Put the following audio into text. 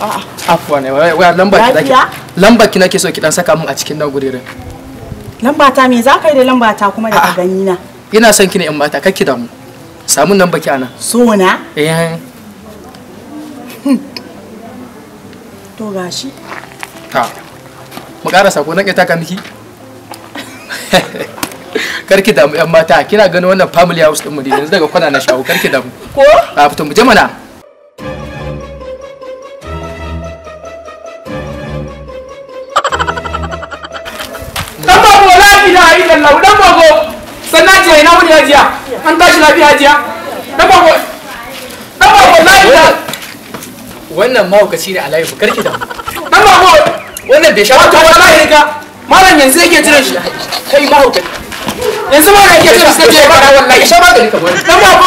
A'a. Afuwa ne, wai lamba ki nake. Lafiya? Lamba ki nake so ki dan saka min a cikin nan gurerin. Lamba ta me za ka yi da lamba ta kuma da ka gani na? Ina son ki ne in mata, kar ki damu. Samu lamba ki anan. So na? Eh. To gashi. Ta. Mu karasa ko nan taka miki? Kar ki damu yan mata, kina ganin wannan family house din mu ne yanzu daga kwana na shawo, kar ki damu. Ko? A fito mu je mana. Dan bago la ilaha illallah dan bago. Sannan jiya ina wuni hajiya. An tashi lafiya hajiya. Dan bago. Dan bago la ilaha. Wannan mahaukaci ne a layi ku, kar ki damu. Dan bago. Wannan bai sha Wato wallahi ka malam yanzu yake jiran shi. Kai mahaukaci. Yanzu malam yake jiran shi sai ya fara wallahi. Sha magani ka bari. Dan bago